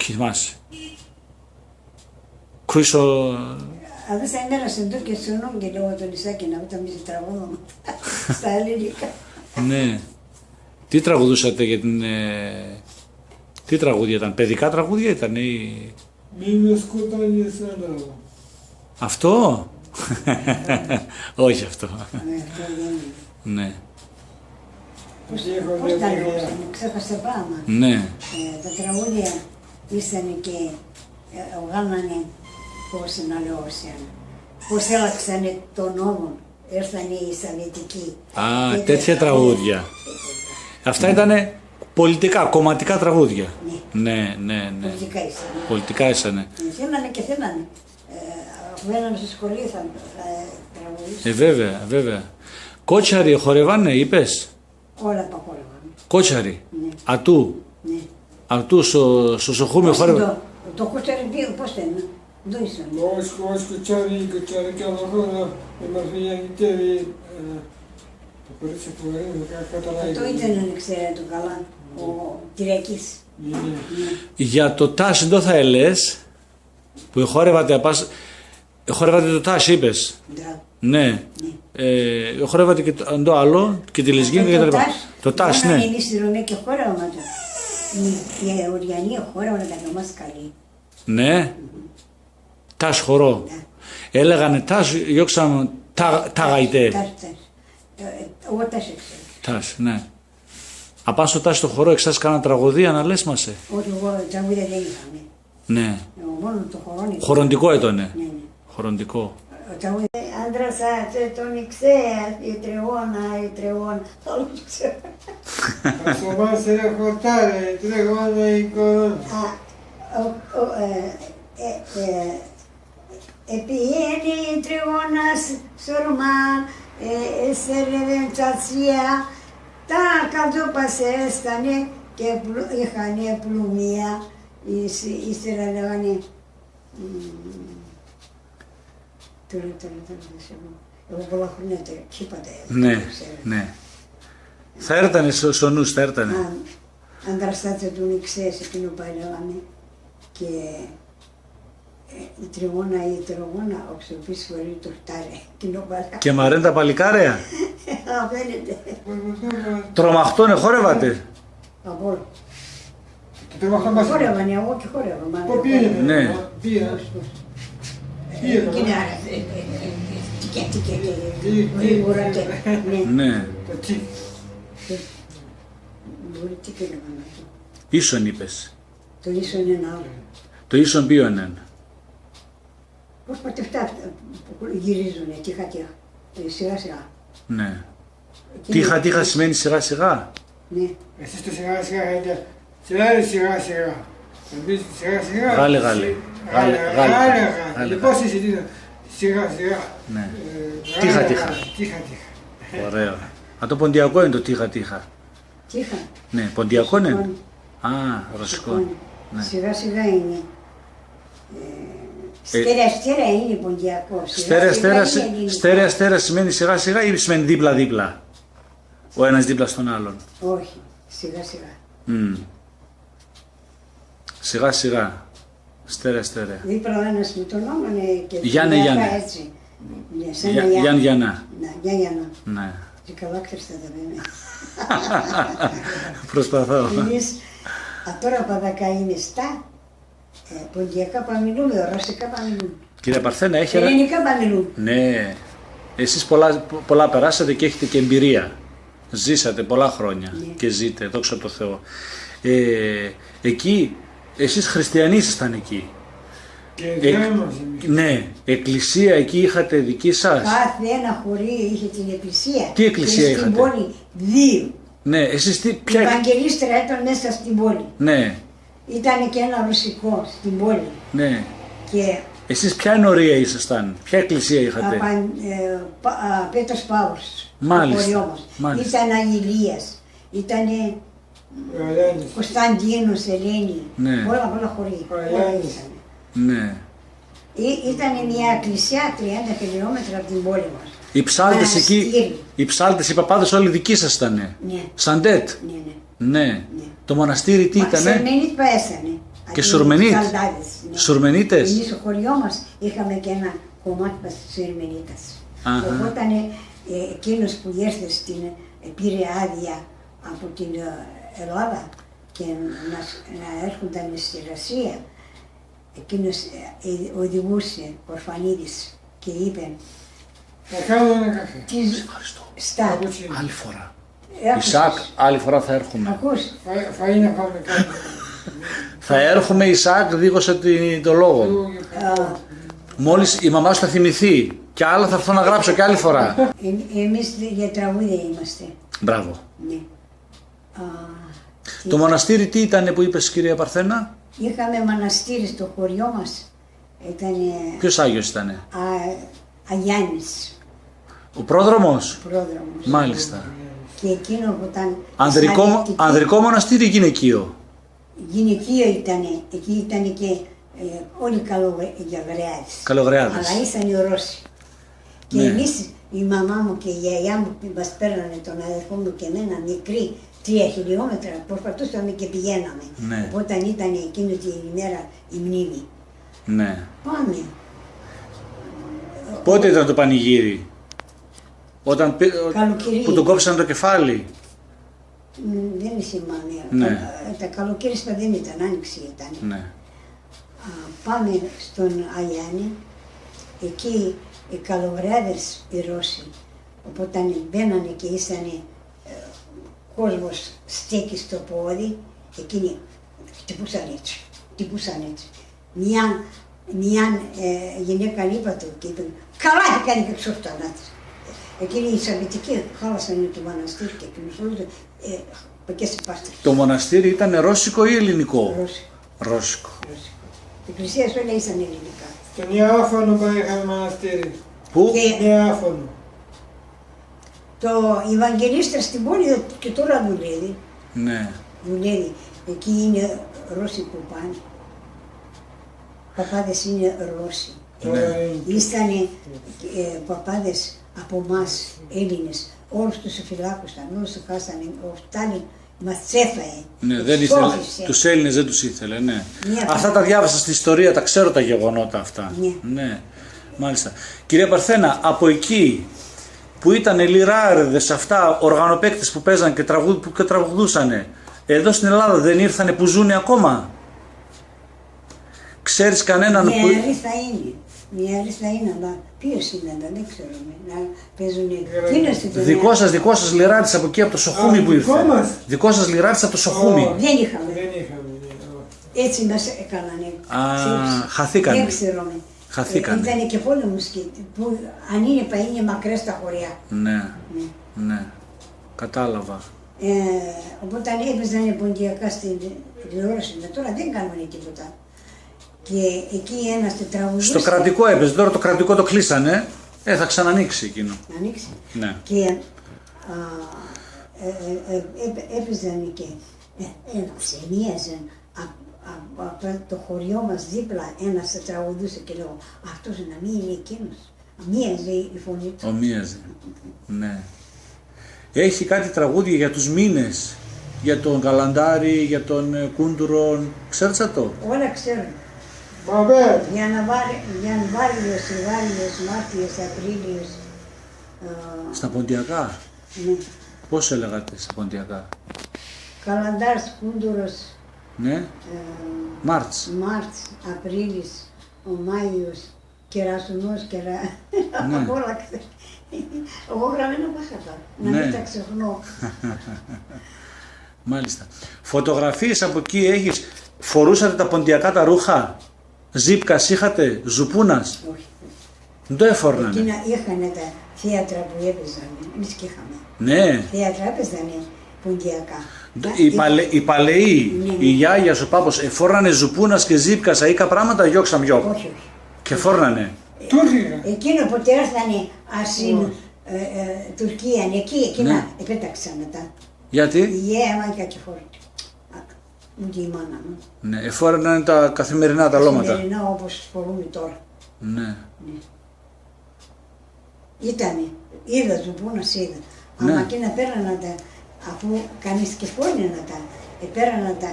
Θυμάσαι. Κρούσο. Αδέστα ημέρα σε ντο και σουνόν και λέγω τον Λυσάκη να μην τα μη τραγούδα στα ελληνικά. Ναι. Τι τραγουδούσατε για την, ε, τι τραγούδια ήταν; Παιδικά τραγούδια ήταν, ή... Μη με σκοτώνεις, άντρα μου. Αυτό; Όχι αυτό. Ναι, αυτό δεν είναι. Ναι. Πώς, πώς τα λέγανε, ξέχασα πάγμα. Ναι. Ε, τα τραγούδια ήσανε και, ε, γάμανε, πώς να λέω, σε, πώς έλαξανε τον νόμο, έρθανε οι Σαββετικοί. Α, και τέτοια τα τραγούδια. Αυτά ήτανε πολιτικά, κομματικά τραγούδια. Ναι. Ναι, ναι, ναι. Πολιτικά ήσανε. Πολιτικά ήσανε. Ε, θύμανε και θύμανε. Ε, αφού μέναμε στο σχολείο θα, θα τραγουδούσα. Ε, βέβαια, βέβαια. Κότσαρι χορεύανε, είπες; Όλα τα χορεύαμε. Κότσαρι. Ναι. Ατού. Ναι. Ατού, στο, στο Σοχούμι χορεύανε. Το, το κότσαρι, πώς το είναι; Ντο ήσουν; Ω, ω, κοτσάρι, κοτσάρι κι άλλο χώρο, η μορφή ανητεύει, ε, το κορίτσι που είναι κα-, καταλάβει. Αυτό ήταν, αν ξέρετε καλά, ο Κυριακής. Ναι, ναι. Ναι. Για το τάσ ντο θα ελέες; Που εχόρευατε απάσ-, εχόρευατε το τάσ, είπες. Ναι. Ναι. Ναι. Ε, εχόρευατε και το, το άλλο, και τη Λεζγίνη και τα λοιπά. Το τάσ, το τάσ, ναι. Εμείς στη Ρωμαίκ εχόρευαμε το. Ναι, οι Αουριανοί εχόρευαν τα δαμάσκαλοι. Ναι. Τάσ χορό. Ναι. Έλεγανε τάσ, γιώξαμε τα, τα γαϊτέ. Τάσ, τάσ. Ε, ε, εγώ τάσ έξερα. Τάσ, ναι. Απάν' σο τάσ το χορό, εξάς κανέναν τραγωδίαν να λες μας, ε; Όχι, εγώ, τραγούδια δεν είχαμε. Ναι. Εγώ μόνο το χορό είχα. Χοροντικό έτονε. Ναι, ναι. Χοροντικό. Ο τραγούδι, άντρας άτσε τον Ιξέας, η τρεγόνα, η τρεγόνα. Όλο το ξέρω. Ας το μάσε ρε χορτάρε, η τρεγόνα, η κορώνα. Α, ο, ο, ε, ε, ε, Επήεν η τριγώνα σ-, σ' ορμάν, ε, εσέρνεν τσατσία, τα καδούπας έστανε και πλου-, είχανε πλουμία, ύσ-, ύστερα λέγανε, μ, τώρα, τώρα, τώρα, δεν ξέρω. Εγώ πολλά χρόνια τα, εκεί πάντα έμεινα, ναι, δεν ξέρω. Ναι. Θα έρτανε σο-, σο νους, θα έρτανε. Α, άντρας άτσε τον Ιξέας, εκείνο πάλι λέγανε, και Ε, η Τριγώνα, η Τριγώνα, όποιος πεις χωρί το χτάρι, εκείνο παλά. Και μαρέν τα παλικάρια. Αβαίνετε. Τρομαχτών εχόρευατε; Απ' όλο. Και Τρομαχτών πας. Χόρευαν, εγώ και χόρευα, μάλλον. Πού πήγαινε; Ναι. Πώς, πώς. Πήγαινε. Εκείνα, ε, ε, ε, ε, τικέ, τικέ, τικέ, γρήγορα και, ναι. Ναι. Το τσικ. Μπορεί, τι και να κάνω. Ίσον είπες. Το ίσον είναι άλλο. Το ίσον ποίον έν; Πώς, πότε, αυτά που γυρίζουνε τύχα τύχα. Ε, σιγά σιγά. Ναι. Εκείνο. Τύχα τύχα σημαίνει σιγά σιγά; Ναι. Εσείς το σιγά σιγά έχετε, σιγά σιγά. Εμείς σιγά σιγά. Γάλλε, γάλλε. Γάλλε, γάλλε, γάλλε. Πώς είσαι, τι είναι; Σιγά σιγά. Ναι. Ε, τύχα τύχα. Τύχα τύχα. Ωραία. Α, το ποντιακό είναι το τύχα τύχα. Τύχα. Ναι, ποντιακό είναι. Ρωσικό. Α, ρωσικό. Ρωσικό. Ναι. Σιγά σιγά είναι. Ε, στέρα, στέρα είναι ποντιακό. Σιγά, στέρα, σιγά, στέρα, είναι ελληνικό. Στέρα, στέρα σημαίνει σιγά σιγά ή σημαίνει δίπλα-δίπλα; Ο ένας δίπλα στον άλλον. Όχι. Σιγά σιγά. Μμμ. Σιγά σιγά. Στέρα, στέρα. Δίπλα ο ένας με τον άλλον, ε, και Γιάννε, ποντιακά Γιάννε. Έτσι. Ναι, σαν Γιά-, να Γιάν, Γιάννα. Να, Γιάν, Γιάννα. Ναι. Και καλά ξέρεις τα, τα βέβαια. Προσπαθώ. Εμείς, α, τώρα παπακά είναι στα, ε, ποντιακά πα μιλούμε, ρωσικά πα μιλούμε. Κυρία Παρθένα, έχει ένα... Ελληνικά πα μιλούμε. Ναι. Εσείς πολλά, πο-, πολλά περάσατε και έχετε και εμπειρία. Ζήσατε πολλά χρόνια. Ναι. Και ζείτε, δόξα τω Θεώ. Ε, εκεί, εσείς χριστιανοί ήσασταν εκεί. Και Ε, δυο μας εμείς. Ναι, εκκλησία εκεί είχατε δική σας; Κάθε ένα χωρί είχε την εκκλησία. Τι εκκλησία είχατε; Και στην πόλη δύο. Ναι, εσείς τι, ποια εκ- Ευαγγελίστρια ήταν μέσα στην πόλη. Ναι. Ήτανε και ένα ρωσικό στην πόλη. Ναι. Και Εσείς ποια ενορία ήσασταν, ποια εκκλησία είχατε; Απαν-, ε, Πα-, α, Πέτρος Παύλος, το Μάλιστα, χωριό μας. Μάλιστα. Ήταν Αγγελίας, ήτανε Ελένης. Κωνσταντίνος, Ελένη. Ναι. Πολλά, πολλά χωρί. Ελένης. Όλα ήσανε. Ναι. Ή-, ήτανε μια εκκλησία τριάντα χιλιόμετρα από την πόλη μας. Οι ψάλτες εκεί, Μαναστήρι. Οι ψάλτες, οι παπάδες όλοι δικοί σας ήτανε; Ναι. Σαντέτ; Ναι, ναι. Ναι. Ναι. Το μοναστήρι τι Μα-, ήτανε; Σουρμενίτ πα έσανε. Και Σουρμενίτ; Σαλτάδες, ναι. Σουρμενίτες; Εμείς στο χωριό μας είχαμε και ένα κομμάτι μας Σουρμενίτας. Αχα. Οπότε, ε, εκείνος που έρθε στην, ε, πήρε άδεια από την, ε, Ελλάδα και να, να έρχονταν στη Ρωσία, εκείνος, ε, ε, οδηγούσε, ο Ορφανίδης, και είπε: «Θα κάνω ένα καφέ». Τις Σας ευχαριστώ. Στα. Κάπου εκεί. Άλλη φορά. Ε, άκουσες. Ισαάκ, άλλη φορά θα έρχομαι. Ακούς. Φα-, φαΐ να φάμε κάτι. «Θα έρχομαι, Ισαάκ», δίγωσα τη-, το λόγο. Λίγο και Α. Μόλις η μαμά σου θα θυμηθεί. Κι άλλα θα έρθω να γράψω κι άλλη φορά. Εμ-, εμείς για τραγούδια είμαστε. Μπράβο. Ναι. Α, Το τι- μοναστήρι τι ήτανε που είπες, κυρία Παρθένα; Είχαμε μαναστήρι στο χωριό μας. Ήτανε Ποιος Άγιος ήτανε; Α, Αγιάννης. Ο πρόδρομος; Πρόδρομος. Μάλιστα. Και εκείνο που ήταν Ανδρικό, εξαρεκτική- ανδρικό μοναστήρι, γυναικείο; Γυναικείο ήτανε. Εκεί ήτανε και, ε, όλοι καλογρ-, οι Καλογρεάδες. Καλογρεάδες. Αλλά ήσαν οι Ρώσοι. Και Ναι. εμείς, η μαμά μου και η γιαγιά μου, που μας παίρνανε τον αδερφό μου και εμένα, μικροί, τρία χιλιόμετρα, προσπαθούσαμε και πηγαίναμε. Ναι. Οπότε ήταν εκείνο την ημέρα η μνήμη. Ναι. Πάμε. Πότε ήταν το πανηγύρι; Όταν πή-, Καλοκαιρί. Που τον κόψαν το κεφάλι; Μ, δεν θυμάμαι. Ναι. Τα, τα καλοκαίρια δεν ήταν, άνοιξη ήταν. Ναι. Α, πάμε στον Αγιάννη, εκεί οι Καλογρεάδες οι Ρώσοι, οπότε μπαίνανε και ήσανε, ε, κόσμος στέκει στο πόδι, εκείνοι χτυπούσαν έτσι, χτυπούσαν έτσι. Μια, μια, ε, γυναίκα είπα του και είπε: «Καλά έχει κάνει και ξόφτανα της». Εκείνοι οι Σαββατικοί χάλασαν το μαναστήρι και εκείνος όλος, ε, πεκέσε πάστα. Το μοναστήρι ήτανε ρώσικο ή ελληνικό; Ρώσικο. Ρώσικο. Ρώσικο. Η εκκλησία σου όλα ήσαν ελληνικά. Στον Ιάφανο πα είχαμε μαναστήρι. Πού; Και Νέα Άφανο. Το Ευαγγελίστρια στην πόλη και τώρα δουλεύει. Ναι. Δουλεύει. Εκεί είναι Ρώσοι που πάνε. Παπάδες είναι Ρώσοι. Ναι. Ήτανε, ε, παπάδες από εμάς, Έλληνες. Όλους τους εφυλάκωσαν, όλους τους χάσανε. Ο Στάλιν Μας έφαγε. Ναι, δεν ήθελε, σώθησε. Τους Έλληνες δεν τους ήθελε, ναι. Μια Αυτά τα διάβασα στην ιστορία, τα ξέρω τα γεγονότα αυτά. Ναι. Ναι, μάλιστα. Κυρία Παρθένα, από εκεί που ήτανε λιράριδες, αυτά, οργανοπαίκτες που παίζαν και, τραγούδ, που και τραγουδούσανε, εδώ στην Ελλάδα δεν ήρθανε που ζουνε ακόμα; Ξέρεις κανέναν που... Μια ρίστα είναι. Μια ρίστα είναι, αλλά ποιος είναι εδώ, δεν ξέρουμε. Να παίζουνε. Δικό σας, δικό σας λιράριδας από εκεί, από το Σουχούμι που ήρθε; Δικό μας λιράριδας από το Σουχούμι. Δεν είχαμε. Δεν είχαμε, ναι. Έτσι μας έκανανε. Α, χαθήκανε. Δεν ξέρουμε. Χαθήκανε. Ήτανε και πόλεμος και που, αν είναι πα είναι μακριά στα χωριά. Ναι, ναι. Κατάλαβα. Οπότε έπαιζανε ποντιακά στην τηλεόραση, τώρα δεν κάνουν τίποτα. Και εκεί ένας τετραγωνιστής... Στο κρατικό έπαιζε, τώρα το κρατικό το κλείσανε. Ε, θα ξανανοίξει εκείνο. Ανοίξει. Ναι. Και, α, ε, ε, ε, έπαι-, έπαιζαν και, ε, ε, σε μοίαζαν από, από, από το χωριό μας δίπλα, ένας θα τραγουδούσε και λέω: «Αυτός να μην είναι εκείνος;» Μοίαζε η φωνή του. Μοίαζε. Ναι. Έχει κάτι τραγούδια για τους μήνες, για τον Καλαντάρι, για τον, ε, Κούντουρον. Ξέρεις αυτό; Όλα ξέρω. Μαβέρ. Γιανουάρι-, Γιανουάριος, Φεβρουάριος, Μάρτιος, Απρίλιος. Στα ποντιακά; Ναι. Πώς έλεγατε στα ποντιακά; Καλαντάρς, Κούντουρος. Ναι. Μάρτς. Μάρτς, Απρίλης, ο Μάιος. Κερασουνός, κερα-, ναι. Απ' όλα ξέρω. Εγώ γραμμένα πα είχα, να, ναι, μην τα ξεχνώ. Μάλιστα. Φωτογραφίες από εκεί έχεις; Φορούσατε τα ποντιακά τα ρούχα; Ζύπκας είχατε, ζουπούνας; Όχι. Δεν το εφόρνανε. Εκείνα είχανε τα θέατρα που έπαιζανε. Εμείς και είχαμε. Ναι. Θέατρα έπαιζανε ποντιακά. Ντ-, τα οι είχα- παλαι-, οι παλαιοί, ναι, ναι, η γιάγια σου, ο πάπος, εφόρνανε ζουπούνας και ζύπκας, αΐκα πράματα, γιόξ' αμ' γιόκ'; Όχι, όχι. Και φόρνανε. Τούρκικα. Εκείνο που έρθανε ας είναι, ε, ε, Τουρκία, εκεί, εκείνα, ναι, επέταξαν τα. Γιατί; Η γέα μ' αΐκα και φόρνε. Άκ, ούτε η μάνα μου. Ναι, εφόρνανε τα καθημερινά τα λώματα. Καθημερινά όπως φορούμε τώρα. Ναι. Ναι. Ήτανε, είδα ζουπούνας, είδα. Ναι. Άμα εκείνα παίρνανε τα, αφού κανείς και φόρνε να τα, ε, παίρνανε τα,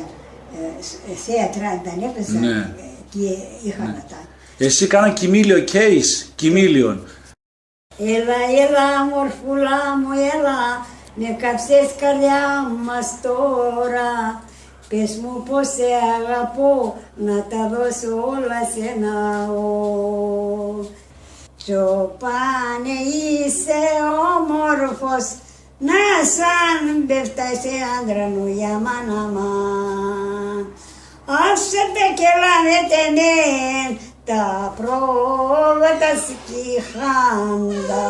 ε, σ-, ε, θέατρα, τα έπαιζαν, ναι, ε, και είχανε, ναι, τα. Εσύ κάνε κοιμήλιο καίεις; Κοιμήλιον. Έλα, έλα, μορφούλα μου, έλα, με κάψες καρδιά μας τώρα. Πες μου πως σε αγαπώ, να τα δώσω όλα σ' ένα, ω. Τσοπάνε, είσαι όμορφος, να σ' αν πέφτας σε άντρα νου για μάνα, αμάν. Άφ' σε πεκελά με τεμέν, τα πρόβατα σκύχαντα.